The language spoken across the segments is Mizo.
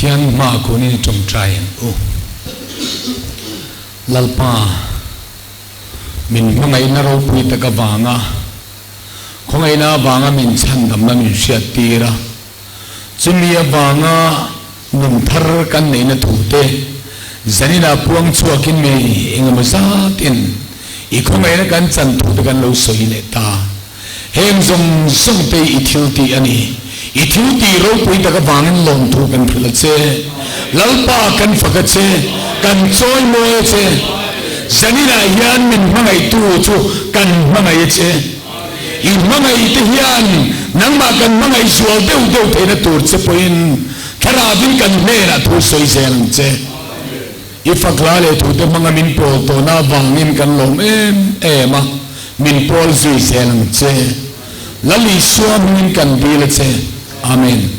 Pathian hma kunin i tawngtai ang u. Lalpa, min hmangaihna ropui tak avanga, khawngaihna avanga min chhandamna min hriattir a, chumi avanga nun thar kan neihna thute zaninah puang chhuakin mi engemaw zatin i khawngaihna kan chan thute kan lo sawi leh ta. Heng zawng zawng te i thil tih a ni. I thil tih ropui tak avangin lawmthu kan hrilh a che. Lalpa kan fak a che, kan chawi mawi a che. Zaninah hian min hmangaihtu chu kan hmangaih a che. I hmangaih te hian nangmah kan hmangaih zual deuh deuh theihna tur che pawhin Thlarauin kan hnenah thu sawi zel ang che. I fakhla leh thute hmanga min pawl tawhna avangin kan lawm em em a, min pawl zui zel ang che. Lal Isua hmingin kan dil a che. Amen.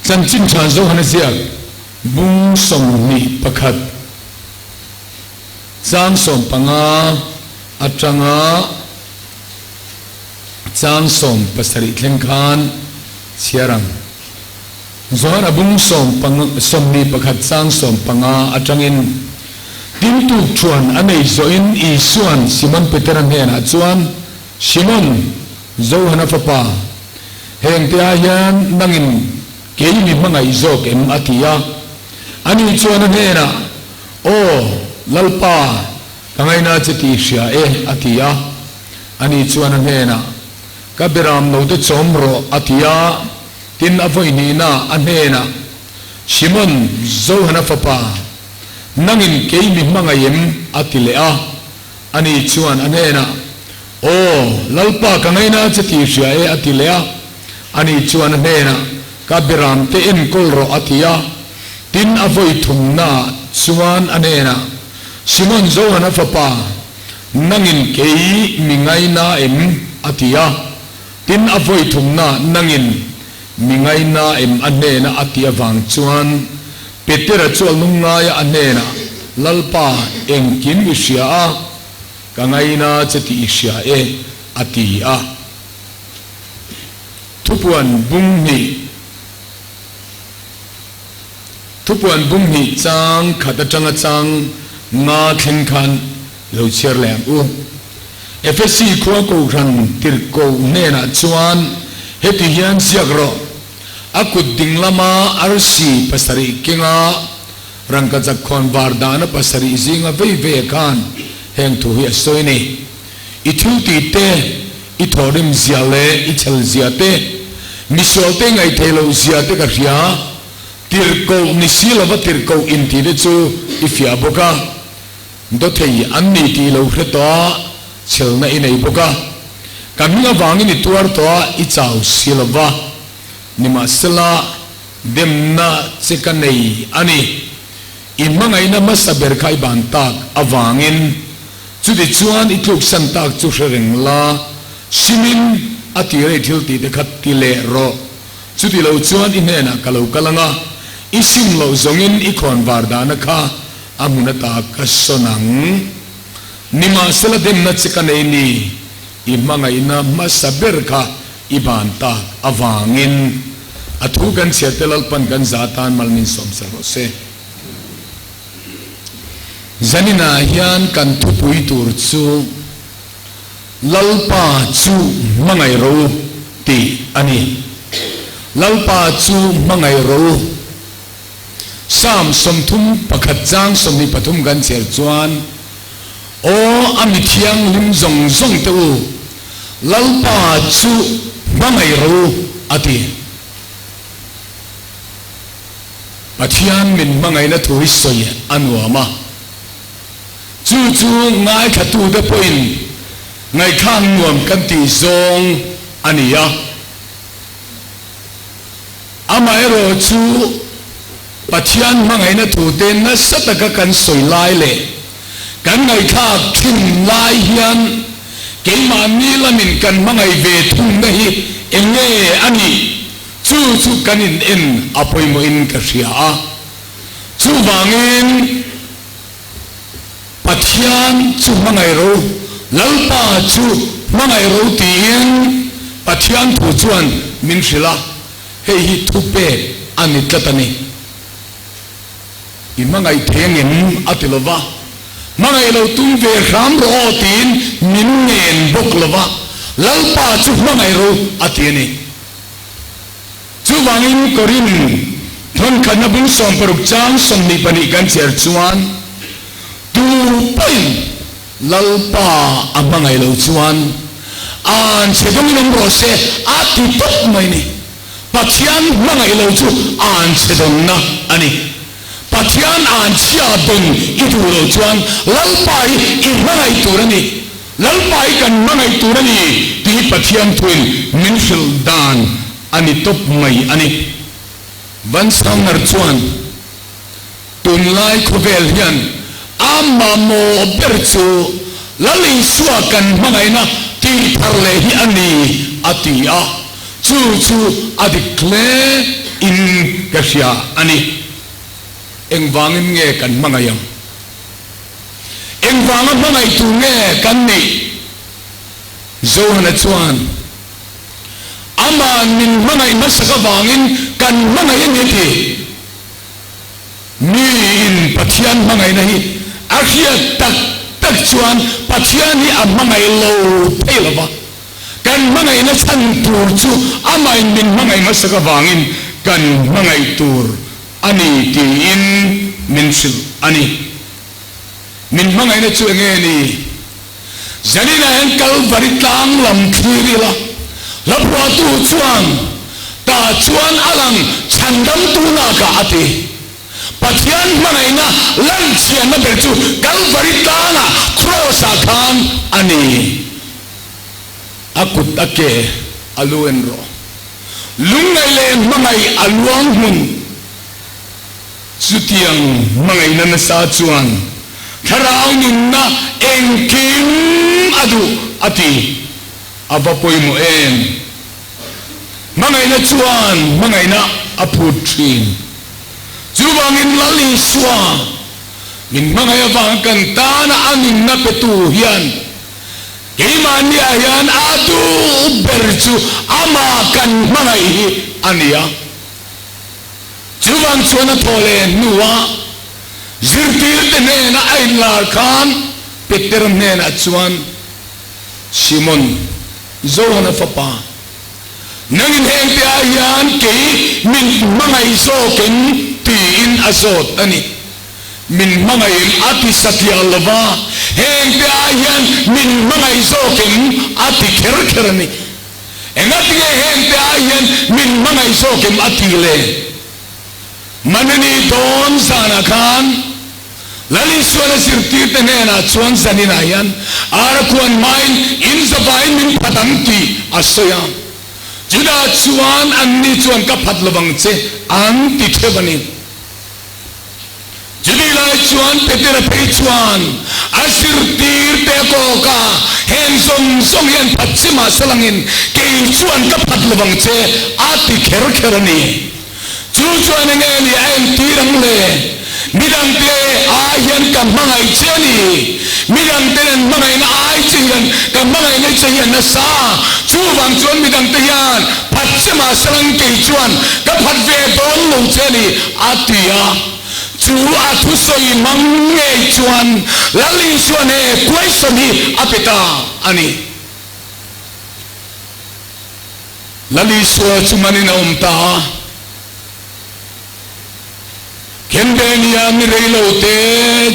Chanchin Tha Johana ziak bung 21 chang 15 atanga chang 17 thleng khan chhiar ang. Zuan a bung 21 chang 15 atangin, Tin tuk chuan a nei zawhin Isua'n Simon Petera hnenah chuan, Simon, Johana fapa, hengte ah hian nangin kei mi hmangaih zawk em? a ti a. Ani chuan a hnenah, Aw, Lalpa, ka ngaina che tih hria e, a ti a. Ani chuan a hnenah, Ka biram lo te chawm rawh, a ti a. Tin, a vawi hnihna a hnenah, Simon, Johana fapa, nangin kei mi hmangaih em? a ti leh a. Ani chuan a hnenah, Aw, Lalpa ka ngaina che tih hria e, a ti leh a. Ani chuan a hnenah, Ka biram te enkawl rawh, a ti a. Tin, a vawi thumnaah chuan a hnenah, Simon, Johana fapa, nangin kei mi ngaina em? a ti a. Tin, a vawi thumna nangin mi ngaina em a hnena a tih avang chuan Petera chu a lungngaia a hnenah, Lalpa, engkim i hria a, ka ngaina che tih i hria e, a ti a. Thupuan bung hnih Thupuan bung hnih chang khat atanga chang nga thleng khan lo chhiar leh ang u. Efesi khua kohhran tirhkoh hnenah chuan heti hian ziak rawh, A kut ding lama arsi pasarih kenga rangkachak khawn var dahna pasarih zinga vei vei a khan heng thu hi a sawi a ni. I thil tih te, i thawhrim zia leh i chhel zia te, misual te ngaihtheih loh zia te ka hria, tirhkoh ni si lova tirhkoh intih te chu i fiah bawk a. Dawthei an ni tih lo hre tawh a, chhelna i nei bawk a. Ka hming avangin i tuar tawh a, i chau si lo va. Nimahsela, demna che ka nei a ni. I hmangaihna hmasa ber kha i ban tak avangin, chuti chuan i tluksan tak chu hre reng la, simin a tir a i thil tih te kha ti leh rawh. Chuti lo chuan i hnenah ka lo kal ang a, i sim loh zawngin i khawnvar dahna kha A hmun ata ka sawn ang. Nimahsela demna che ka nei ni, i hmangaihna hmasa ber kha i ban tak avangin a thu kan chhiar te Lalpan kan za atan mal min sawm sel rawh se. Zaninah hian kan thupui tur chu Lalpa chu hmangaih ro tih a ni. Lalpa chu hmangaih ro. Psalm 31 chang 23 kan chhiar chuan, Aw a mi thianghlim zawng zawng te u, Lalpa chu hmangaih ro a ti. Pathian min hmangaihna thu hi sawi a nuam a, chu chu ngaithlatute pawhin ngaihthlak nuam kan tih zawng a ni a. Amaherawh chu Pathian hmangaihna thute nasa taka kan sawi lai leh kan ngaihthlak thin lai hian keimahni lamin kan hmangaih ve thungna hi eng nge a nih chu chu kan in en a pawimawhin ka hria a. Chuvangin Pathian chu hmangaih ro, Lalpa chu hmangaih ro tiin. Pathian thu chuan min hrilh a, hei hi thupek a ni tlat a ni. I hmangaih thei angem? a ti lo va. Hmangaih lo tum ve hram rawh aw tiin min ngen bawk lo va, Lalpa chu hmangaih ro a ti a ni. Chuvangin Korin thawnkhatna bung 16 chang 22 kan chhiar chuan, Tu pawhin Lalpa a hmangaih lo chuan an chhe dawngin awm rawh se a ti tawp mai ni. Pathian hmangaih lo chu an chhe dawnna a ni. Pathian an chhia dawn i duh loh chuan Lalpa hi i hmangaih tur a ni. Lalpa hi kan hmangaih tur a ni tih hi Pathian thuin min hrilh dan a ni tawp mai a ni. Van Sangner chuan Tunlai khawvel hian a mamawh ber chu Lal Isua kan hmangaihna tih thar leh hi a ni, a ti a. Chu chu a dik hle in ka hria a ni. Engvangin nge kan hmangaih ang? Engvanga hmangaih tur nge kan nih? Johana chuan, Ama'n min hmangaih hmasak avangin kan hmangaih a ni a ti. Miin Pathian hmangaihna hi a hriat tak tak chuan Pathian hi a hmangaih lo thei lo va. Kan hmangaihna chhan tur chu amahin min hmangaih hmasak avangin kan hmangaih tur a ni tiin min hrilh a ni. Min hmangaihna chu enge ni? Zaninah hian Kalvari tlang lam thlir ila, hlaphuahtu chuan tah chuan a lang chhandamtu lakah a ti. Pathian hmangaihna lanchhianna ber chu Kalvari tlangah Kraws-ah khan a ni. A kut a ke a lu en rawh. Lungngaih leh hmangaih a luang hmun. Chutiang hmangaihna nasa chuan thlarau nunna engkim a duh a ti. A va pawimawh em? Hmangaihna chuan hmangaihna a phut thin. Chuvangin Lal Isua min hmangaih avanga kan tana a nunna petu hian keimahniah hian a duh ber chu amah kan hmangaih hi a ni a. Chuvang chuan a thaw leh hnuah zirtirte hnenah a inlar khan Petera hnenah chuan, Simon, Johana fapa, nangin hengte ah hian kei min hmangaih zawkin tiin a zawt a ni. Min hmangaih a ti satliah lo va, hengte ah hian min hmangaih zawkin a ti kher kher a ni. Engatinge hengte ai hian min hmangaih zawk em a ti le? Manini dawn zanah khan Lal Isuan a zirtirte hnenah chuan zaninah hian Arakuan hmain in zavaiin min phat ang tih a sawi a. Judah chuan anni chuan ka phat lovang che an ti theuh a ni. Chutih lai chuan Petera phei chuan a zirtirte a kawk a, Heng zawng zawng hi an phat che mahse langin kei chuan ka phat lovang che a ti kher kher a ni. Chu chuan enge ni a entir ang le? Midangte ai hian ka hmangaih che a ni. Midangten an hmangaihna ai che hian ka hmangaihna che hi a nasa. Chuvang chuan midangte hian phat che mahse lang kei chuan ka phat ve dawn lo che a ni. A ti a, chu a thusawi hmang ngei chuan Lal Isuan he question hi a pe ta a ni. Lal Isua chu manin a awm ta a, Khenbenia ni rei lo te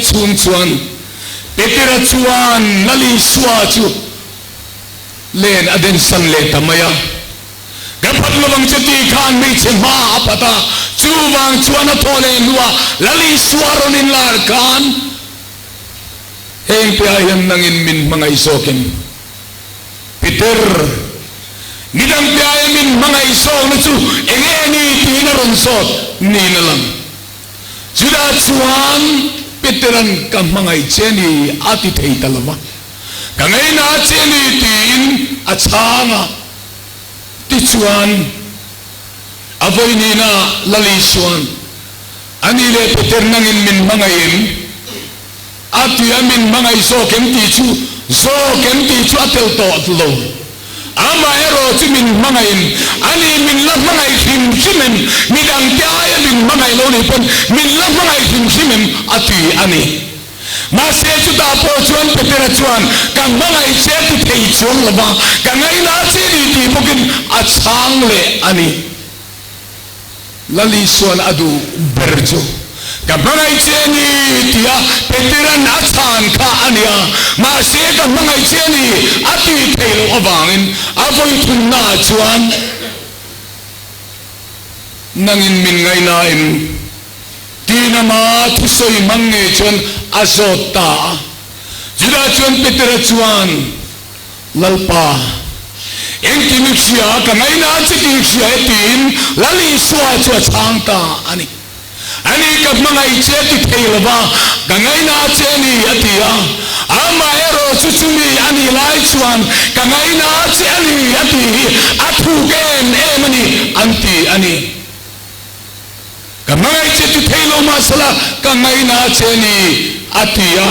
chhung chuan Petera chuan Lal Isua chu len a densan leh ta mai a. Ka phat lovang che tih khan hmeichhe hma a phat a, chuvang chuan a thaw leh hnuah Lal Isua rawn inlar khan heng piahah hian nangin min hmangaih zawkin Peter, midang piahah min hmangaih zawkna chu enge ni tiin a rawn zawt niin a lang. Judah chuan Peteran ka hmangaih che ni a ti thei ta lova, ka ngaina che ni tiin a chhang a. Tichuan, a vawinihna Lal Isuan, A ni leh Peter nangin min hmangaih em? A ti a, min hmangaih zawk em tih chu zawk em tih chu a tel tawh lo. Amaherawh chu min hmangaihin a ni, min la hmangaih hrim hrim em? Midangte aia min hmangaih lo nih pawn min la hmangaih hrim hrim em? a ti a ni. Mahse chutah pawh chuan Petera chuan, Ka hmangaih che ti thei chuang lo va, ka ngaihna che ni tih bawkin a chhang leh a ni. Lal Isua'n a duh ber chu ka hmangaih che a ni tia Petera'n a chhan kha a ni a, mahse ka hmangaih che a ni a tih theih loh avangin a vawithunnaah chuan nangin min ngaihna em tiin ama thusawi hmang ngei chuan a zawt ta a. Chutah chuan Petera chuan. Lalpa, engkim i hria, ka ngaina che tih i hria e tiin Lal Isua chu a chhang ta a ni. Ani ka hmangaih che ti thei lo va, ka ngaina che a ni a ti a. Amaherawh chu chumi a nih lai chuan ka ngaina che a ni a tih hi a thuk em em a ni an ti a ni. Ka hmangaih che ti thei lo mahsela ka ngaina che ni, a ti a.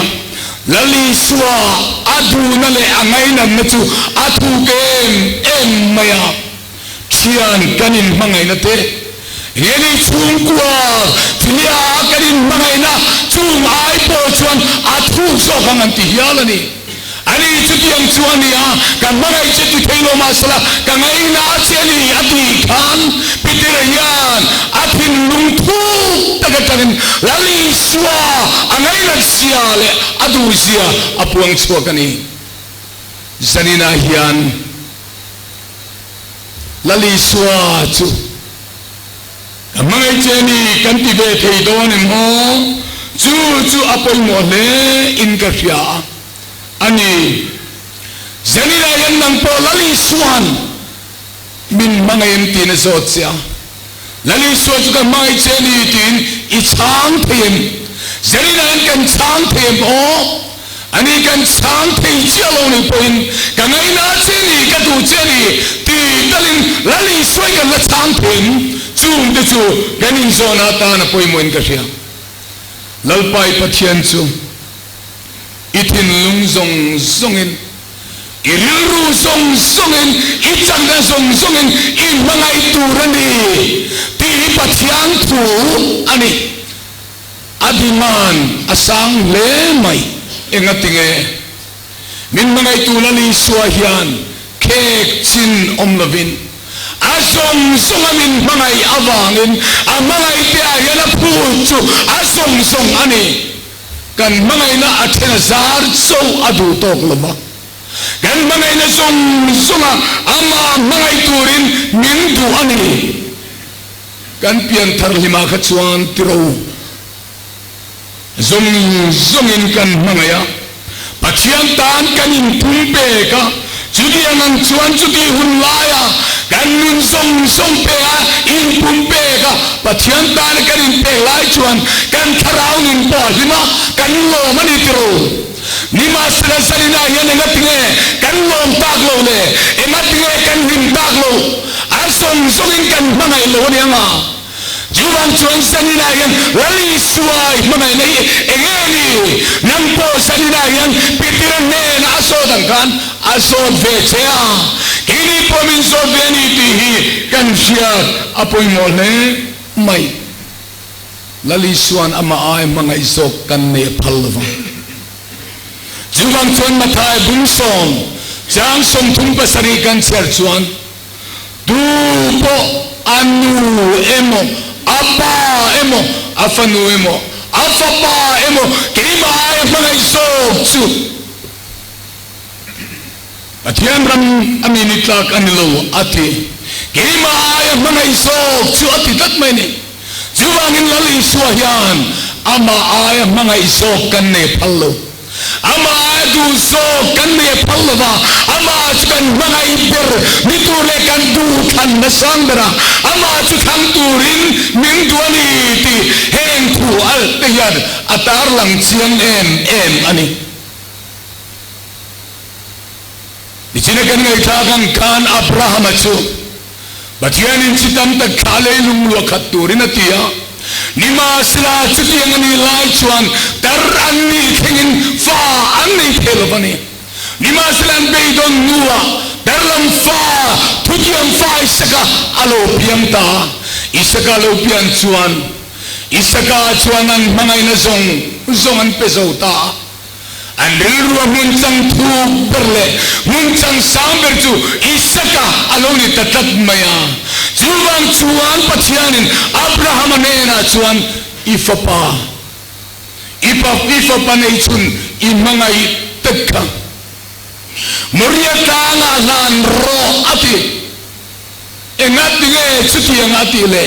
Lal Isua a duhna leh a ngainatna chu a thuk em em mai a. Thian kan inhmangaihna te, Heli chhungkua Philia a kan inhmangaihna chung ai pawh chuan a thuk zawk ang an ti hial a ni. Ani chutiang chu a ni a, ka hmangaih che ti thei lo mahsela ka ngaihna a che a ni a tih khan Peter hian a thinlung thuk tak atangin Lal Isua a ngainat zia leh a duh zia a puang chhuak a ni. Zaninah hian Lal Isua chu ka hmangaih che a ni kan ti ve thei dawn em aw? Chu chu a pawimawh hle in ka hria a. A ni. Zaninah hian nang pawh Lal Isua'n min hmangaih em tiin a zawt che a. Lal Isua chu ka hmangaih che a ni tiin i chhang thei em? Zaninah hian kan chhang thei em aw? A ni, kan chhang thei chiah lo nih pawhin ka ngaihna che a ni, ka duh che a ni ti talin Lal Isua hi kan la chhang thei em? Chungte chu kan inzawhna atan a pawimawhin ka hria. Lalpa i Pathian chu. I thinlung zawng zawngin, i rilru zawng zawngin, i chakna zawng zawngin i hmangaih tur a ni tih hi Pathian thu a ni. A demand a sang hle mai. Engatinge? Min hmangaihtu Lal Isua hian khek chin awm lovin a zawng zawnga min hmangaih avangin a hmangaihte ah hian a phut chu a zawng zawng a ni. Kan hmangaihna a then a zar cho a duh tawk lo va, kan hmangaihna zawng zawnga amah hmangaih turin min duh a ni. Kan pian thar hlimah kha chuan tiro zawng zawngin kan hmangaih a, Pathian tan kan inpum pek a, chutiang ang chuan chutih hun laia kan nun zawng zawng pe a, inpum pek a, Pathian tana kan inpek lai chuan kan thlarau nun pawh a hlim a, kan lawm a ni tiro. Nimahsela zaninah hian engatinge kan lawm tak lo le? Engatinge kan hlim tak lo? A zawng zawngin kan hmangaih lo a ni ang a. Chuvang chuan zaninah hian Lal Isua i hmangaihna hi eng nge ni? Nang pawh zaninah hian Peter hnenah a zawt ang khan a zawt ve che a, keini pawh min zawt ve a ni tih hi kan hriat a pawimawh hle mai. Lal Isua'n amah ai hmangaih zawk kan nei a phal lo vang. Chuvang chuan Mathai bungsawm chang 37 kan chhiar chuan, Tu pawh a nu emaw, a pa emaw, a fanu emaw, a fapa emaw keimah aia hmangaih zawk chu Pathian ram a mi ni tlak a ni lo a ti. Keimah aia hmangaih zawk chu a ti tlat mai a ni. Chuvangin Lal Isua hian amah aia hmangaih zawk kan nei phal lo. Amah a duh zawk kan nei a phal lo va, amah chu kan hmangaih ber ni tur leh kan duhthlan nasang ber a, amah chu thlang turin min duh a ni tih heng thu alh te hian a tarlang chiang em em a ni. Nichina kan ngaihthlak ang khan Abrahama chu Pathianin chi tam tak thla leilung luah khat turin a ti a. Nimahsela, chutiang a nih lai chuan tar an nih thlengin fa an nei thei lo va ni. Nimahsela, an beidawn hnuah tar Tharlam fa, thutiam fa Isaka a lo piang ta a. Isaka lo pian chuan Isaka chuan an hmangaihna zawng zawng an pe zo ta a. An rilrua hmun chang thuk ber leh hmun chang sang ber chu Isaka a lo ni ta tlat mai a. Chuvang chuan Pathianin Abrahama hnenah chuan, I fapa, i pa, i fapa nei chhun i hmangaih tek kha Moria tlangah hlan rawh a ti. Engatinge chutiang a tih le?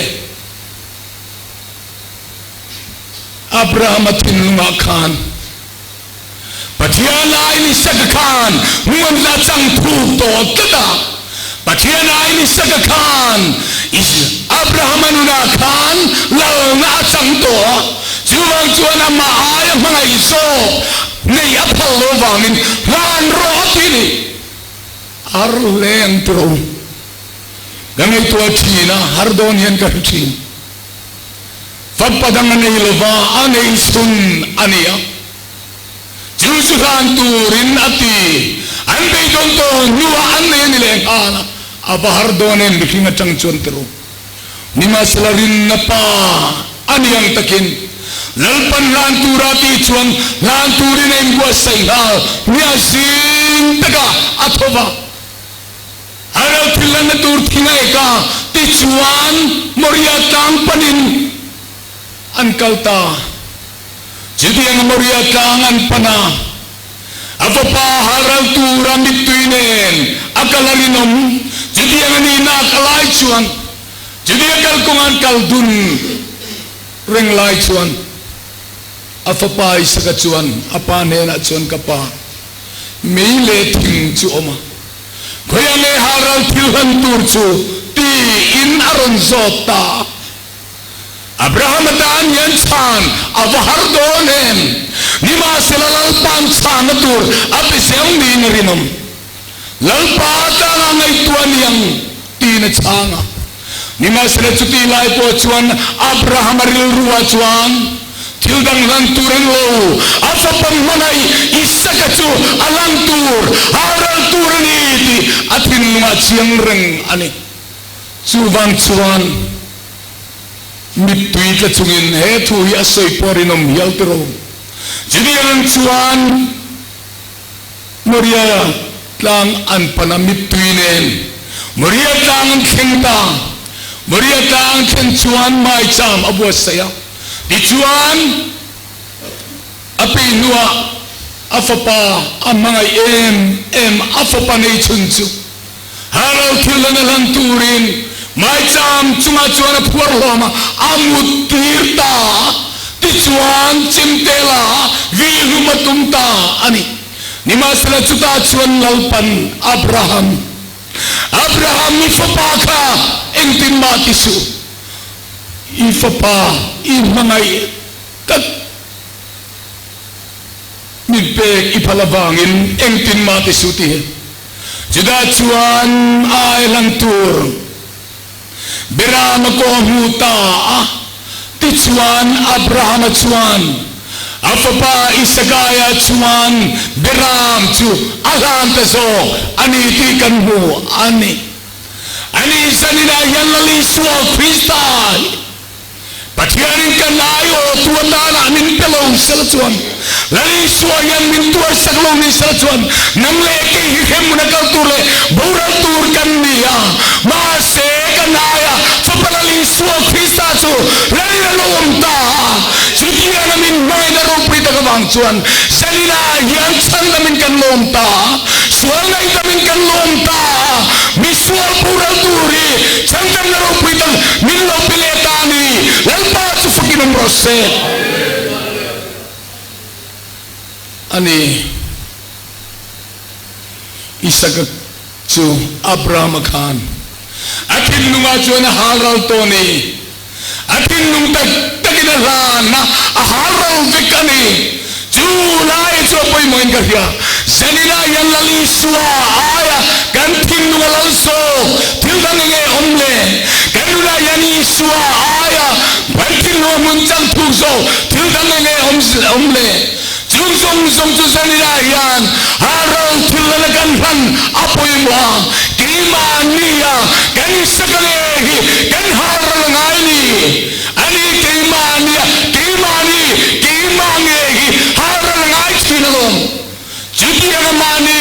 Abrahama thinlungah khan Pathian aiin Isaka khan hmun a chang thuk tawh tlat a. Pathian aiin Isaka khan Abrahama nunah khan lalna a chang tawh a. Chuvang chuan amah aia hmangaih zawk nei a phal lo vangin hlan rawh a ti ni. Har hle ang tiro. Ka ngaihtuah thin a, har dawn hian ka hre thin. Fapa dang a nei lova, a nei chhun a ni a. Chu chu hlan turin a ti. An beidawn tawh hnuah an nei a ni leh nghal a, a va har dawn em mihring atang chuan ti ru. Nimahsela rinna pa a ni ang takin Lalpan hlan tura tih chuan hlan turin a inbuatsaih nghal hmiah zing takah a tho va. A ro thil lanna tur thing a ek a, tichuan Moria tlang panin an kal ta. Chutianga Moria tlang an pan a, a fapa halral tura mittui nen a kal a rinawm. Chutiang a nih nak a lai chuan, chutia kalkawng an kal dun reng lai chuan a fapa Isaka chuan a pa hnenah chuan, Ka pa, mei leh thing chu awm a. Khawiah nge halral thil hlan tur chu? tiin a rawn zawt ta a. Abrahama tan hian chhan a va har dawn em? Nimahsela Lalpa'n chhanna tur a pe zel niin a rinawm. Lalpa tlangah ngaihtuah ni ang tiin a chhang a. Nimahsela chutih lai pawh chuan Abrahama rilruah chuan thil dang hlan tur an lo, a fapa hmangaih Isaka chu a hlan tur, a ral tur a ni tih a thinlungah chiang reng a ni. Chuvang chuan mittui tla chungin he thu hi a sawi pawh a rinawm hial tiraw. Chutiang chuan Moria tlang an pan a mittui nen Moria tlang an thleng ta. Moria tlang thlen chuan maicham a buatsaih a, tichuan a peih hnuah a fapa a hmangaih em em a fapa nei chhun chu Harold thil an a hlan turin maicham chungah chuan a phuar hlawm a, a mut tir ta a, tichuan chimtela vihlum a tum ta a ni. Nimahsela chutah chuan Lalpan Abraham, Abraham i fapa kha engtin mah ti suh, i fapa i hmangaih tak min pek i phal avangin engtin mah ti suh ti. Chutah chuan ai hlan tur Beram a kawh hmu ta a, tichuan Abrahama chuan a fapa Isakaia chuan Beram chu a hlan ta zawk a ni tih kan hmu a ni. Ani zaninah hian Lal Isua Krista hi Pathianin kan aiawhtu atana min pe lo sela chuan, Lal Isua hian min tuarsak lo ni sela chuan, nang leh kei hi hremhmun a kal tur leh boral tur kan ni a. Mahse, kan aia Fapa Lal Isua Krista chu Lalin a lo awm ta a. Chutianga min hmangaihna ropui tak avang chuan zaninah hian chhandamin kan lawm ta a, sual ngaihdamin kan lawm ta a, misual boral tur hi Chhandamna ropui tak min lo pe leh ta a ni. Lalpa chu fakin awm rawh se. A ni. Isaka chu Abrahama khan a thinlungah chuan a halral tawh a ni. A thinlung tak takin a hlan a, a halral vek a ni. Chu lai chu a pawimawhin ka hria. Zaninah hian Lal Isua aia kan thinlung a lal zawk thil dang enge awm le? Kan nunah hian Isua aia kan thinlung a hmun chang thuk zawk thil dang enge awm le? Chung zawng zawng chu zaninah hian halral thil lana kan hlan a pawimawh a. Chutianga mahni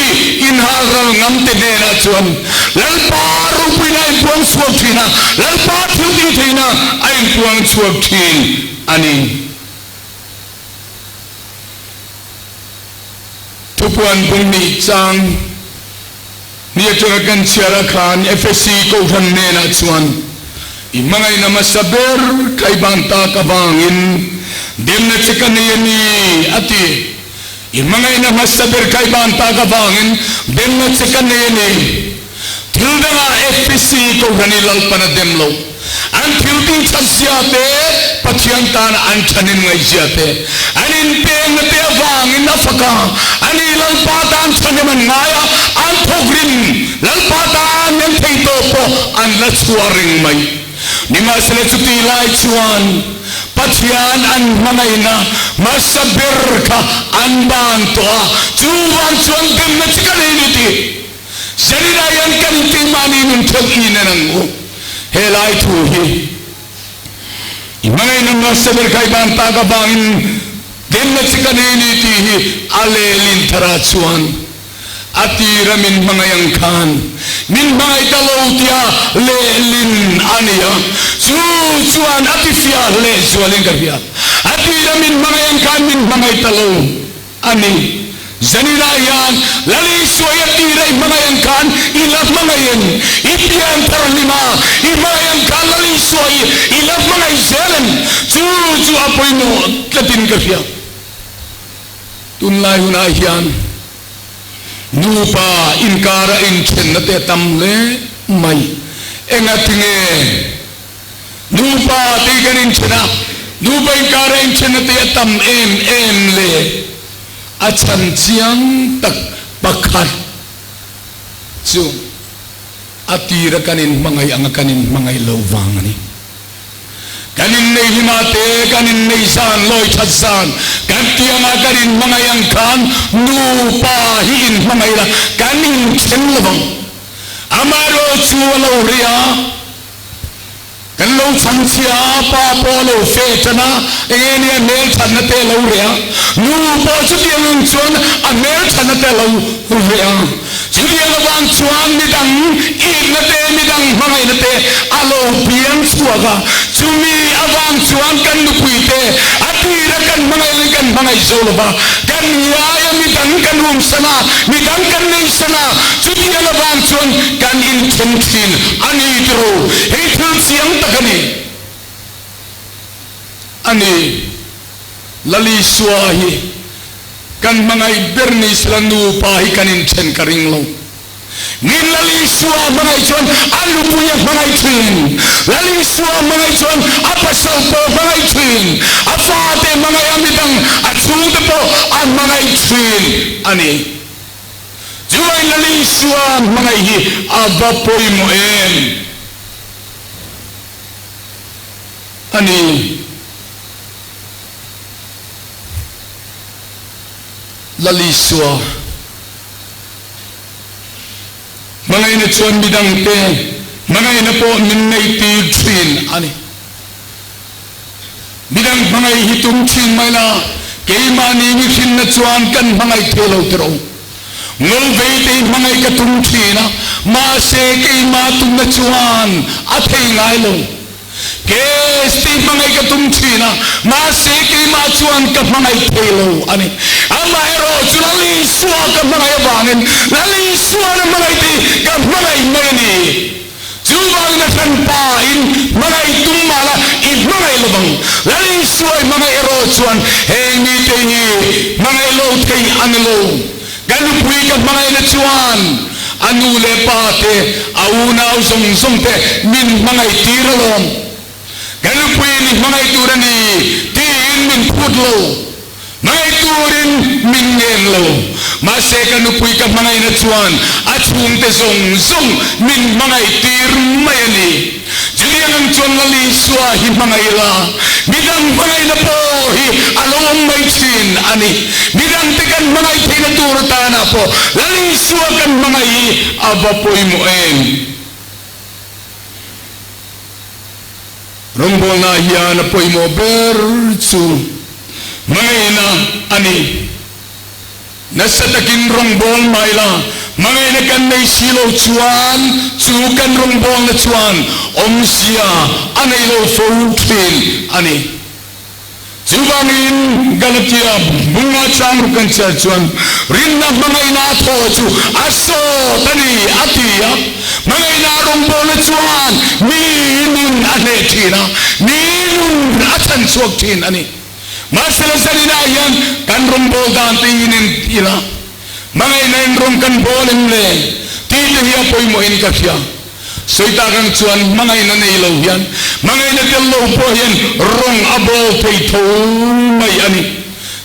inhal ral ngamte hnenah chuan Lalpa ropuina a inpuang chhuak thin a, Lalpa thil tih theihna a inpuang chhuak thin a ni. Thupuan bung nih chang ni atanga kan chhiar ah khan Efesi Kohhran hnenah chuan i hmangaihna hmasa ber khaiban tak avangin demna che ka nei a ni a ti. I hmangaihna hmasa ber khaiban tak avangin demna che ka nei a ni. Thil dangah Efesi Kohhran i Lalpan a dem lo. An thil tih that zia te, Pathian tana an thanin ngaih zia te, an inpengna te avangin a fak a. Ani Lalpa tan thahnem an ngai a, an thawk rim. Lalpa tan an thei tawh pawh an la chhuah reng mai. Nimahsela chutih lai chuan Pathian an hmangaihna hmasa ber kha an ban tawh a, chuvang chuan demna chi ka nei ni tih Zarina hian kan keimahni nun theuh in en ang u. He lai thu hi i hmangaihna hmasa ber kha i ban tak avangin demna chi ka nei ni tih hi a lehlin tharah chuan a tira min hmangaih ang khan min hmangaih ta lo tia lehlin a ni a, chu chuan a tifiah lehzualin ka hria. A tira min hmangaih ang khan min hmangaih ta lo. A ni. Zaninah hian Lal Isua i a tira i hmangaih ang khan i la hmangaih em? I pian thar hlim a, i hmangaih ang khan Lal Isua i i la hmangaih zel em? Chu chu a pawimawh tlatin ka hria. Tunlai hunah hian nupa inkara inthenna te a tam hle mai. Engatinge? Nupa tih kan inthen a, nupa inkara inthenna te a tam em em le? A chhan chiang tak pakhat chu a tira kan inhmangaih anga kan inhmangaih loh vang a ni. Kan innei hlima te, kan innei zan, lawi that zan, kan tianga kan inhmangaih ang khan nupa hi inhmangaih la kan inthen lo vang. Amaherawhchu a lo ri a. Kan lo chhang chhia a, pa pawh a lo fe tan a, enge nia hmel thatna te a lo reh a, nu pawh chutiang ang chuan a hmel thatna te a lo reh a, chutiang avang chuan midang itna te, midang hmangaihna te a lo piang chhuak a, chumi avang chuan kan nupui te a tira kan hmangaih leh kan hmangaih zo lova, kan ngai a, midang kan umsan a, midang kan neisan a, chutiang avang chuan kan inthen thin. A ni tiro, hei thil chiang tak a ni. A ni, Lal Isua hi kan hmangaih ber ni sela nupa hi kan inthen ka ring lo. Min Lal Isua hmangaih chuan a nupui a hmangaih thin, Lal Isua hmangaih chuan a pasal pawh a hmangaih thin, a fate hmangaih a midang a chhungte pawh a hmangaih thin a ni. Chuvai Lal Isua hmangaih hi a va pawimawh em? A ni. Lal Isua hmangaihna chuan midangte hmangaihna pawh min neihtir thin a ni. Midang hmangaih hi tum thin mai la, keimahni mihrinna chuan kan hmangaih thei lo tiraw. Ngawlvei te hi hmangaih ka tum thin a, mahse keimah tumna chuan a thei ngai lo. Case te hi hmangaih ka tum thin a, mahse keimah chuan ka hmangaih thei lo a ni. Amaherawh chu Lal Isua ka hmangaih avangin Lal Isuan a hmangaih te hi ka hmangaih mai a ni. Chuvangin a hranpa in hmangaih tum mah la i hmangaih lo vang. Lal Isua i hmangaih erawh chuan heng mite hi hmangaih lo thei a ni lo. Ka nupui ka hmangaihna chuan a nu leh pa te, a unau zawng zawng te min hmangaih tir alawm. Ka nupuiin i hmangaih tur a ni tiin min phut lo. Hmangaih turin min ngen lo. Mahse ka nupui ka hmangaihna chuan a chhungte zawng zawng min hmangaih tir mai a ni. Chutiang ang chuan Lal Isua hi hmangaih la, midang hmangaihna pawh hi a lo awm mai thin a ni. Midangte kan hmangaih theihna tur atana pawh Lal Isua kan hmangaih hi a va pawimawh em? Rawngbawlnaah hian a pawimawh ber chu hmangaihna a ni. Nasa takin rawngbâwl mah ila, hmangaihna kan nei si lo chuan chu kan rawngbâwlna chuan awmzia a nei lo fo ṭhîn a ni. Chuvangin, Galatia bunga chang ruk kan chhiar chuan, Rinna hmangaihna a thaw chu a sawt a ni, a ti a. Hmangaihna a rawngbawlna chuan mi nun a hneh thin a, mi nun a chhan chhuak thin a ni. Mahsela zaninah hian kan rawngbâwl dan te hi nen ila, hmangaihna in rawng kan bâwl em le tih te hi a pawimawhin ka hria. Sawi tak ang chuan hmangaihna nei lo hian hmangaihna tel lo pawh hian rawng a bawl thei tho mai a ni.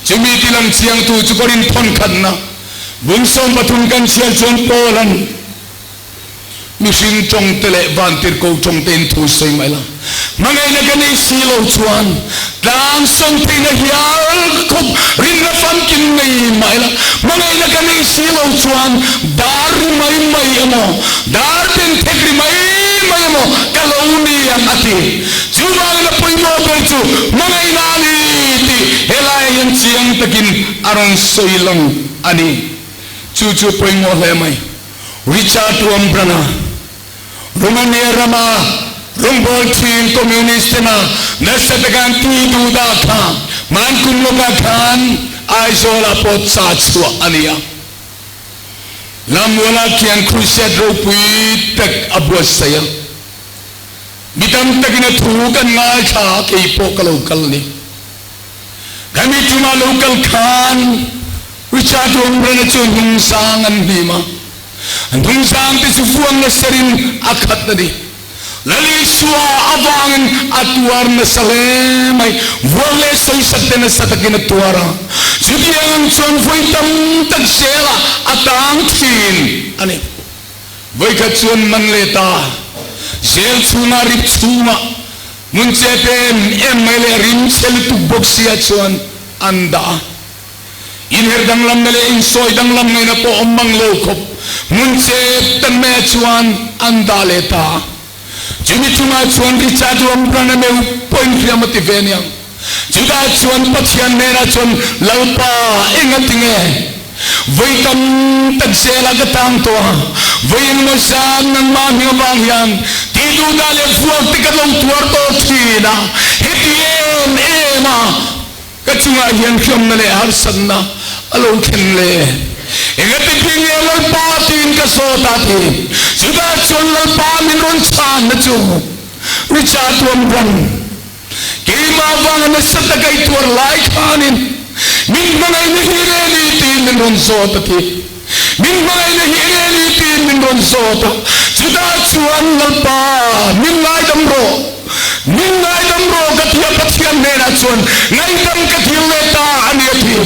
Chumi ti lang chiangtu chu Korinth thawn khatna bung 13 kan chhiar chuan Paula'n mihring tawng te leh vantirhko tawng tein thu sawi mai la, hmangaihna ka nei si lo chuan Tlang sawm theihna hial khawp rinna famkim nei mah ila, hmangaihna ka nei si lo chuan dar ri mai mai emaw, dar ben thek ri mai mai emaw ka lo ni ang a ti. Chuvangin a pawimawh ber chu hmangaihna a ni tih helaiah hian chiang takin a rawn sawi lang a ni. Chu chu pawimawh hle mai. Richard Wurmbrand-a. Romania rama rawngbâwl ṭhin Communist tena nasa taka an tih duh dah kha hman kum lawkah khan Aizawlah pawh cha chhuah a ni a. Lammualah khian crusade ropui tak a buatsaih a. Mi tam takin a thu kan ngaithla a, kei pawh ka lo kal a ni. Khami ṭuma lo kal khan Richard Wurmbrand-a chu hnungsang an hnim a. An hnungzang te chu vuang nasa rin a khat a ni. Lal Isua avangin a tuar nasa hle mai. Vuang leh sawisak te nasa takin a tuar a. Chutiang ang chuan vawi tam tak zelah a tang thin a ni. Vawikhat chuan man leh ta zel chhungah rip chhungah hmun chep em em mai leh rim chhe lutuk bawk sia chuan an dah a. Inher danglamna leh insawi danglam ngaihna pawh awm mang lo khawp hmun chep tan maiah chuan an dah leh ta a. Chumi chungah chuan Richard Wurmbrand a meu pawhin hriam a ti ve aniang. Chutah chuan Pathian hnenah chuan, Lalpa, enga tinge vawi tam tak zelah ka tang tawh a, vawi engemaw zan nangmah hming avang hian tih duhdah leh vuak te ka lo tuar tawh thin a, heti em em a, Ka chungah hian hriamna leh harsatna a lo thlen le. Engati phi nge Lalpa tiin ka zawt a ti. Chutah chuan Lalpa min rawn chhanna chu Richard Wurmbrand, keimah avanga nasa taka i tuar lai khanin min hmangaihna hi eng nge ni tiin min rawn zawt a ti. Min hmangaihna hi eng nge ni tiin min rawn zawt a, chutah chuan Lalpa min ngaidam rawh, min ngaidam rawh ka ti a, Pathian hnenah chuan ngaihdam ka thil leh ta a ni a ti.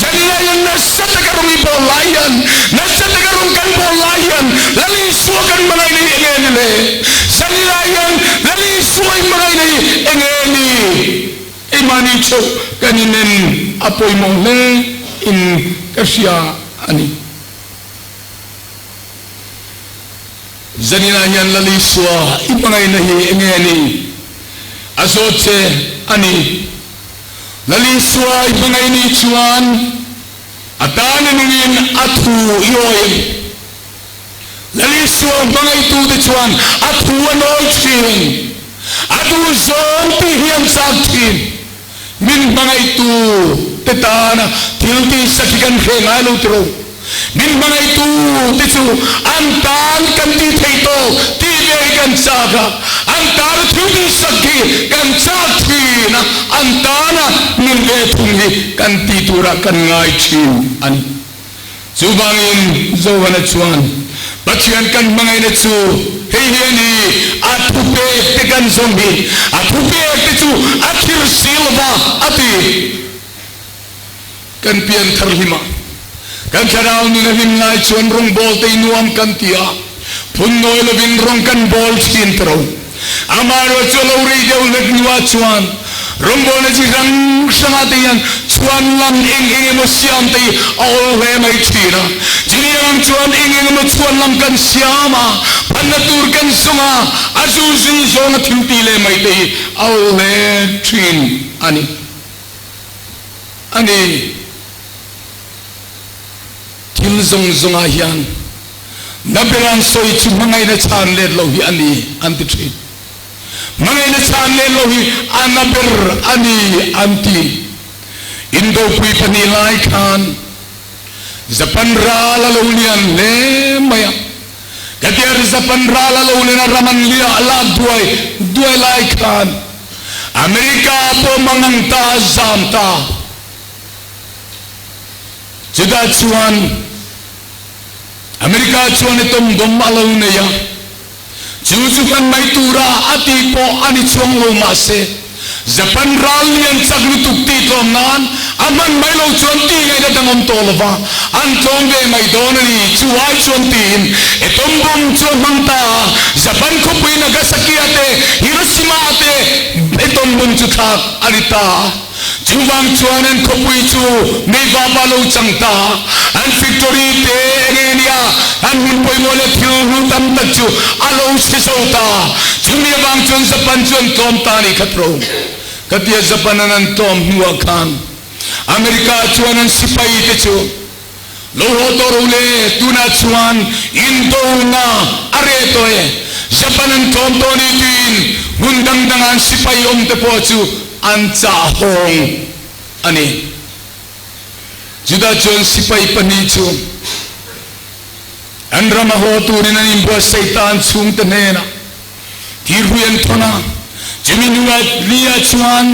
Zanina hian nasa taka rawng i bawl lai hian, nasa taka rawng kan bawl lai hian Lal Isua kan hmangaihna hi eng nge ni le? Zanina hian Lal Isua i hmangaihna hi eng nge ni? Keimahni theuh kan inen a pawimawh hle in ka hria a ni. Zaninah hian Lal Isua i hmangaihna hi enge a ni? A zawt che a ni. Lal Isua i hmangaih ni chuan a tana nungin a thu i awi a ni. Lal Isua hmangaihtute chuan a thu a nawi thin, a duh zawng tih hi an chak thin. Min hmangaihtu te tana thil tihsak hi kan hre ngai lo tiro. Min hmangaihtu te chu an tan kan tih thei tawk tih ve hi kan chak a, an tana thil tihsak hi kan chak thin a, an tana nun ve thung hi kan tih turah kan ngai thin a ni. Chuvangin Johana chuan, Pathian kan hmangaihna chu hei hi a ni, a thupek te kan zawm hi, a thupek te chu a thir si lo va, a ti. Kan pian thar hlim a, kan thlarau nun a hlim lai chuan rawngbâwl te i nuam kan ti a, phun nawi lovin rawng kan bâwl thin ta ro. Amaherawh chu a lo rei deuh hlek hnuah chuan rawngbawlna chi hrang hrangah te hian chhuan lam eng eng emaw siam te hi a awl hle mai thin a. Chutiang ang chuan eng eng emaw chhuan lam kan siam a, phanna tur kan zawng a, a zu zui zawnga thil tih leh mai te hi a awl hle thin a ni. A ni. Thil zawng zawngah hian na ber an sawi chu hmangaihna chhan let lo hi a ni an ti thin. Hmangaihna chhan let lo hi a na ber a ni an ti. Indopui pahnih lai khan Japan ral a lo lian hle mai a. Katiar Japan ral a lo len a ram an liah lak duai duai lai khan America pawh mangang ta a zam ta. Chutah chuan America chuan atom bomb a lo nei a, chu chu hman mai tura a tih pawh a ni chuang lo mahse Japan ral lian chak lutuk tih tlawm nan a hman mai lo chuan tih ngaihna dang awm tawh lova an tlawm ve mai dawn a ni chu ai chuan tiin atom bomb chu a hmang ta a, Japan khawpui Nagasaki-a te Hiroshima-a te atom bomb chu thlak a ni ta a. Chuvang chuan an khawpui chu meivap a lo chang ta a, an factory te eng eng nia an hmun pawimawh leh thil hlu tam tak chu a lo chhe zo ta. Chumi avang chuan Japan chu an tlawm ta a ni khat ro. Ka tia Japan an an tlawm hnuah khan America chuan an sipai te chu Lo haw tawh ro le, tunah chuan indona a reh tawh e. Japan an tlawm tawh ni tiin hmun dang danga an sipai awm te pawh chu an chah hawng a ni. Chutah chuan sipai pahnih chu an rama haw turin an inbuatsaih ta an chhungte hnenah thirhui an thawn a, chumi hnuah lia chuan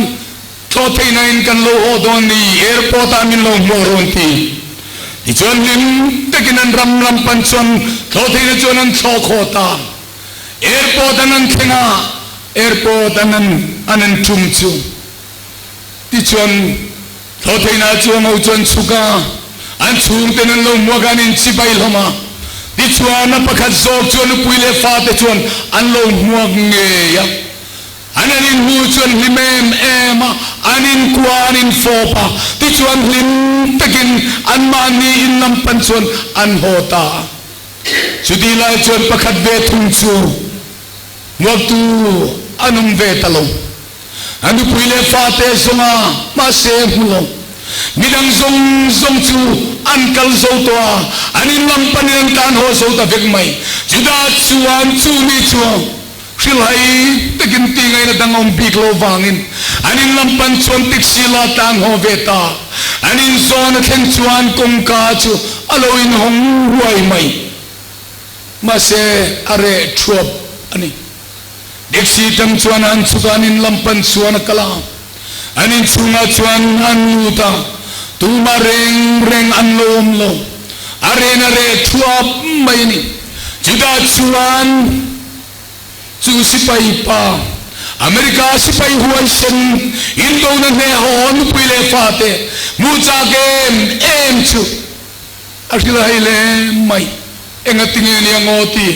Thlawh theihna in kan lo haw dawn ni, airport ah min lo hmuh rawn ti. Tichuan hlim takin an ram lam pan chuan thlawh theihna chuan an thlawh khaw ta. Airport an an thleng a, airport an an an an tum chu. Tichuan thlawh theihna chuang ho chuan chhuk a, an chhungten an lo hmuak a, an inchibai hlawm a. Tichuan a pakhat zawk chu a nupui leh fate chuan an lo hmuak ngei a. An an inhmu chu an hlim em em a, an inkua an infawp a, tichuan hlim takin anmahni in lam pan chuan an haw ta a. Chutih lai chuan pakhat ve thung chu hmuaktu an awm ve ta lo. A nupui leh fate zawng a, mahse a hmu lo. Midang zawng zawng chu an kal zo tawh a, an in lam panin an tlan haw zo ta vek mai. Chutah chuan chu mi chu Hrilhai takin ti ngaihna dang awm bik lo vangin an in lam pan chuan taxi la tlang haw ve ta. An in zawn a thleng chuan kawngka chu a lo inhawng huai mai. Mahse a reh thuap a ni. Taxi tang chuan an chhuk a, an in lam pan chuan a kal a. An inchhungah chuan an lut a, tumah reng reng an lo awm lo. A ren a reh thuap mai a ni. Chutah chuan chu sipai pa, America sipai huaisen, indona hneh haw nupui leh fate hmuh chak em em chu a hrilhai hle mai. Engatinge nia ngaw ti?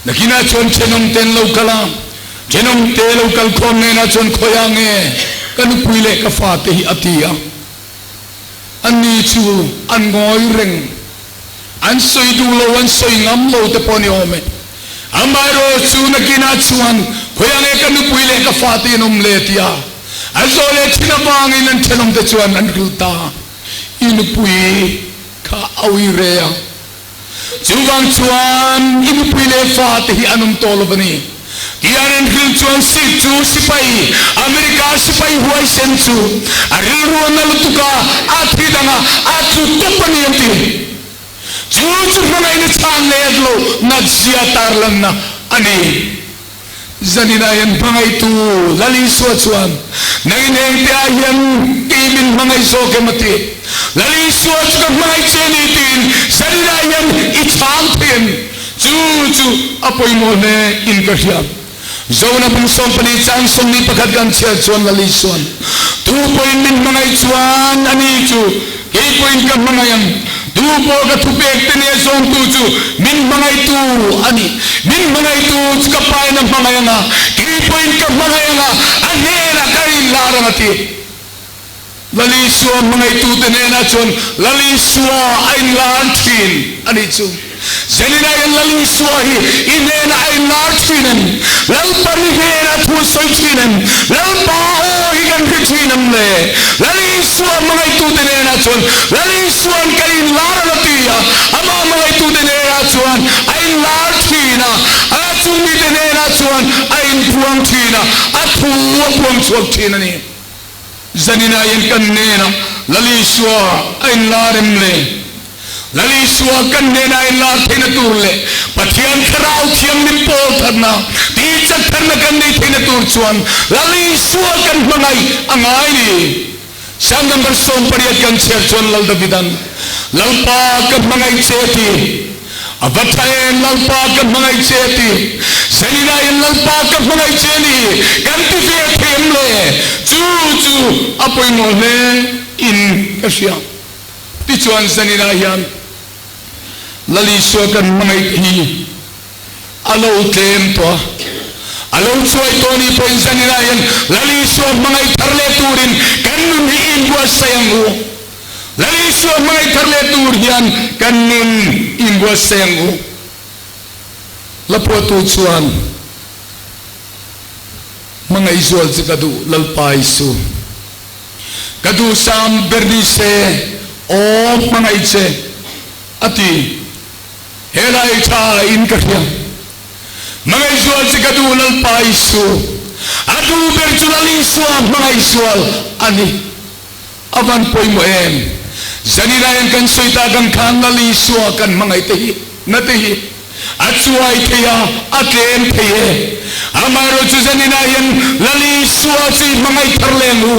Nakinah chuan thenawmte an lo kal a, thenawmte lo kal khawm hnenah chuan khawiah nge ka nupui leh ka fate hi a ti a. Anni chu an ngawi reng, an sawi duh lo, an sawi ngam lo te pawh a ni awm e. Amaherawh chu nakinah chuan khawiah nge ka nupui leh ka fate an awm le ti a, an zawh leh thin avangin an thenawmte chuan an hrilh ta, I nupui kha a ui re a. Chuvang chuan i nupui leh fate hi an awm tawh lo a ni. Tih an inhrilh chuan Sikh chu sipai, America sipai huaisen chu a rilru a na lutuk a, a thi dang a, a tlu tawp a ni an ti. Chu chu hmangaihna chhan leh at lo natzia tarlanna a ni. Zaninah hian hmangaihtu Lal Isua chuan, Nangin hengte ah hian kei min hmangaih zawk em a ti. Lal Isua chu ka hmangaih che ni tiin zaninah hian i chhang thei em? Chu chu a pawimawh hle in ka hria. Jona bung 14 chang 21 kan chhiar chuan Lal Isua'n, Tu pawhin min hmangaih chuan ani chu Kei pawhin ka hmangaih ang. Tu pawh ka thupek te nia zawngtu chu min hmangaihtu a ni. Min hmangaihtu chu ka pain a hmangaih ang a, kei pawhin ka hmangaih ang a, a hnenah ka inlar ang a ti. Lal Isua hmangaihtute hnenah chuan Lal Isua a inlar thin a nih chu. Zenina hian Lal Isua hi i hnenah a inlar thin em? Lalpan i hnenah thu a sawi thin em? Lalpa aw hi kan hre thin em le? Lal Isua hmangaihtute hnenah chuan Lal Isua'n kan inlar ang. a puang chhuak thin a ni. Zaninah hian kan hnenah Lal Isua a inlar em le? Lal Isua kan hnenah a inlar theihna tur leh Pathian Thlarau Thianghlim pawl thatna, tihchak tharna kan neih theihna tur chuan Lal Isua kan hmangaih a ngai ni. Psalm number 18 kan chhiar chuan Lal Davidan, Lalpa ka hmangaih che a ti. A va tha em, Lalpa ka hmangaih che a ti. Zaninah in Lalpa ka hmangaih che a ni kan ti ve thei em le? Chu chu a pawimawh hle in ka hria. Tichuan zaninah hian Lal Isua kan hmangaih hi a lo tlem tawh a, a lo chuai tawh a nih pawhin zaninah hian Lal Isua hmangaih thar leh turin kan nun hi inbuatsaih ang u. Lal Isua hmangaih thar leh tur hian kan nun inbuatsaih ang u. Hlapuatu chuan, Hmangaih zual chu ka duh Lalpa Isu. Ka duhsam ber ni se aw hmangaih che, a ti. He lai tha in ka hria. Hmangaih zual che ka duh Lalpa Isu. A duh ber chu Lal Isua hmangaih zual a ni. A van pawimawh em? Zaninah hian kan sawi tak ang khan Lal Isua kan hmangaih te hi na te hi a chuai thei a, a tlem thei e. Amaherawh chu zaninah hian Lal Isua chu i hmangaih thar leh ang u.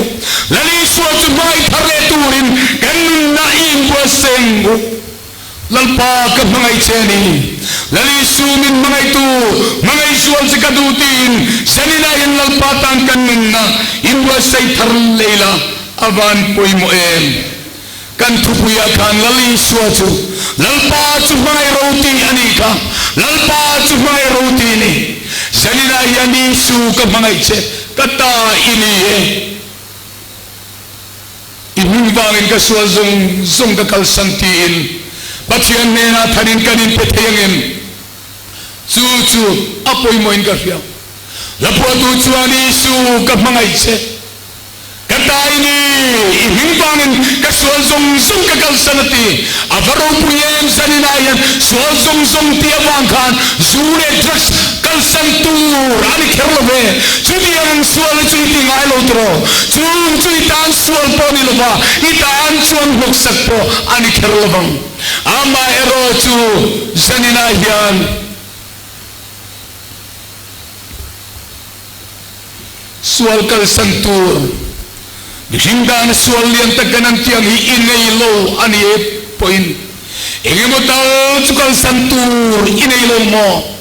Lal Isua chu hmangaih thar leh turin kan nunna i inbuatsaih ang u. Lalpa ka hmangaih che a ni. Lal Isu min hmangaihtu, hmangaih zual che ka duh tiin zaninah hian Lalpa tan kan nunna inbuatsaih thar leh ila a van pawimawh em? Kan thupuiah khan Lal Isua chu Lalpa chu hmangaih ro tih a nih kha. Lalpa chu hmangaih ro tih a ni. Zaninah hian Isu ka hmangaih che, ka ta i ni e. I hming vangin ka sual zawng zawng ka kalsan tiin Pathian hnenah thanin kan inpe thei angem? Chu chu a pawimawhin ka hria. Hlapuatu chuan Isu ka hmangaih che, ka ta i ni, i hming vangin ka sual zawng zawng ka kalsan a ti. A va ropui em zaninah hian sual zawng zawng tih avang khan zu leh drugs kalsan tur a ni kher lo ve. Chutiang ang sual hi chu i ti ngai lo tiraw? Chung chu i tan sual pawh a ni lova, i tan chuan hnawksak pawh a ni kher lo vang. Amaherawhchu zaninah hian Sual kalsan tur, mihring dana sual lian tak kan an tih ang hi i nei lo a ni e pawhin eng emaw tal chu kalsan tur i nei lo maw?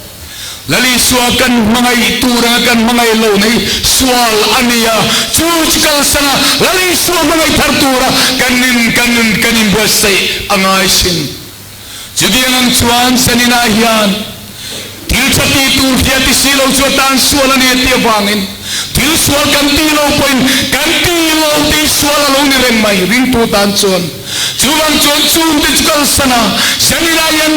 Lal Isua kan hmangaih tur anga kan hmangaih lo nei sual a ni a, chu chu kalsan a Lal Isua hmangaih thar tura kan in kan in kan inbuatsaih a ngai sin. Chutiang ang chuan zaninah hian thil tha tih tur hria ti si lo chu a tan sual a ni a tih avangin thil sual kan tih lo pawhin kan tih lo tih sual a lo ni reng mai ringtu tan chuan. Chuvang chuan chungte chu kalsan a, zaninah hian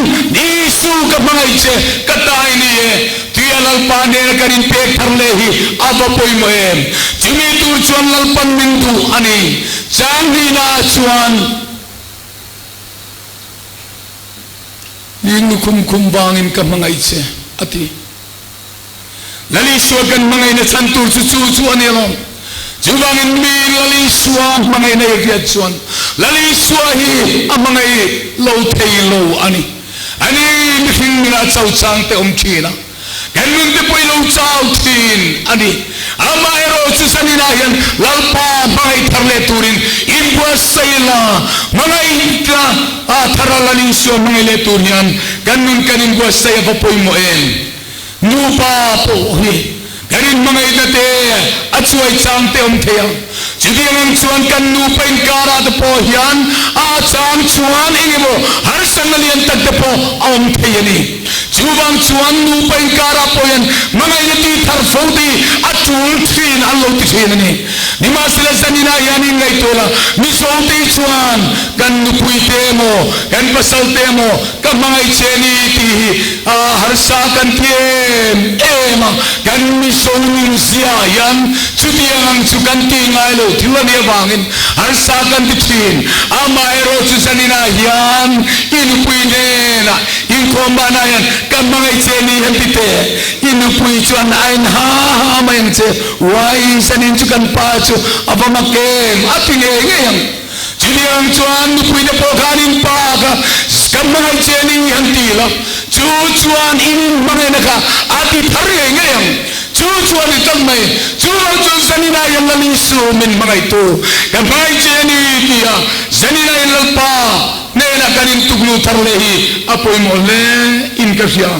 Isu ka hmangaih che, ka ta i ni e, tia Lalpa nena kan inpek thar leh hi a va pawimawh em? Chumi tur chuan Lalpan min duh a ni. Changhnihnaah chuan. Ling lukhum khum vangin ka hmangaih che, a ti. Lal Isua kan hmangaihna chhan tur chu chu chu a ni alawm. Chuvangin mi Lal Isua hmangaihna i hriat chuan Lal Isua hi a hmangaih lo thei lo a ni. A ni, mihring nunah cho chang te awm thin a. Kan nun te pawh i lo chau thin a ni. Amaherawhchu zaninah hian Lalpa hmangaih thar leh turin inbuatsaih la, hmangaih tla a thar a Lal Isua hmangaih leh tur hian kan nun kan inbuatsaih a va pawimawh em? Nupa pawh hi kan inhmangaihna te a chuai chang te awm thei a, chutiang ang chuan kan nupa inkarah te pawh hian a chang chuan eng emaw harsatna lian tak te pawh a awm thei a ni. Chuvang chuan nupa inkarah pawh hian hmangaihna tih thar fo te hi a tul thin an lo ti thin a ni. Nimahsela zaninah hian inngaihtuah la, Mizote hi chuan kan nupui te emaw kan pasal te emaw ka hmangaih che ni tih hi a harsa kan ti em em a, kan Mizo nunzia hian chutiang ang chu kan tih ngai lo thil a nih avangin harsa kan ti thin. Amaherawhchu zaninah hian i nupui hnenah Inkhawm banah hian ka. Ka hmangaih che ni han ti teh, i nupui chuan a en ha ha mai ang che. Uai, zanin chu kan pa chu a va mak em, a ti ngei ngei ang. Chutiang chuan nupui te pawh khan in pa kha ka hmangaih che ni han ti la, chu chuan in inhmangaihna kha a ti thar ngei ngei ang. Chu chuan i tak mai, chu lo chuan zaninah hian Lal Isu min hmangaihtu ka hmangaih che ni tia zaninah hian Lalpa hnenah kan intukluh thar leh hi a pawimawh hle in ka hria.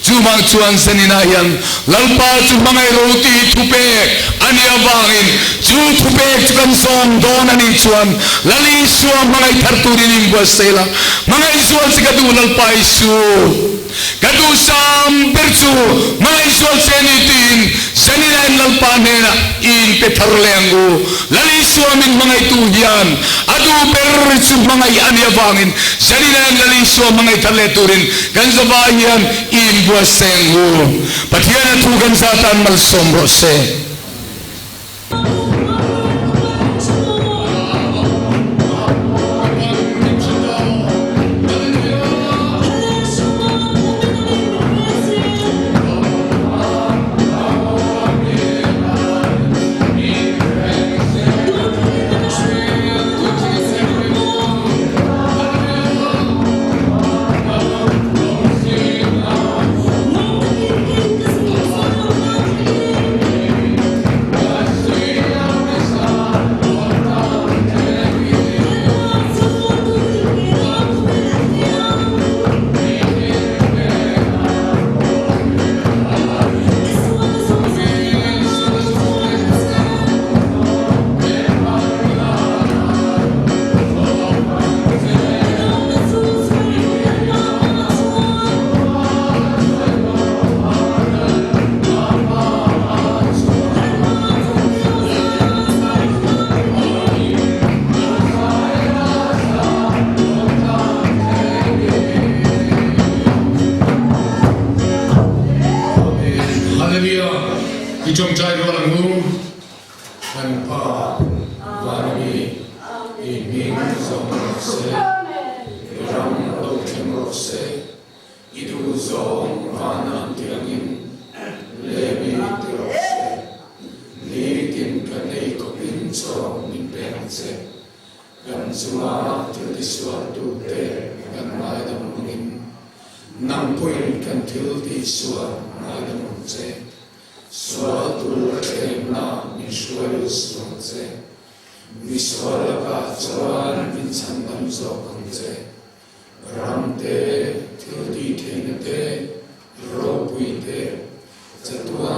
Chuvang chuan zaninah hian Lalpa chu hmangaih ro tih thupek a nih avangin chu thupek chu kan zawm dawn a nih chuan Lal Isua hmangaih thar turin inbuatsaih la, hmangaih zual che ka duh Lalpa Isu. Ka duhsam ber chu hmangaih sual che ni tiin Zaninain Lalpa hnenah i inpe thar leh ang u. Lal Isua min hmangaihtu hian a duh ber chu hmangaih a nih avangin Zaninain Lal Isua hmangaih thar leh turin kan zavai hian i inbuatsaih ang u. Pathiana thu kan za tan malsawm rawh se. Hallelujah i tawngtai rual ang u. Kan Pa van ami i hming zawng rawh se, i ram lo thleng rawh se. I duh zawng van an ti angin lemi ti rawh se. Nitin kan ei khawpin chaw min pek ang che. Kan chunga thil tisualtute kan ngaidam angin nang pawhin kan thil tihsual ngaidam ang che. Sual tur a thlemna min hruai lut suh ang che. Misual lakah chuan min chhandam zawk ang che. Ram te, thil tih theihna te, ropui te, chatuan.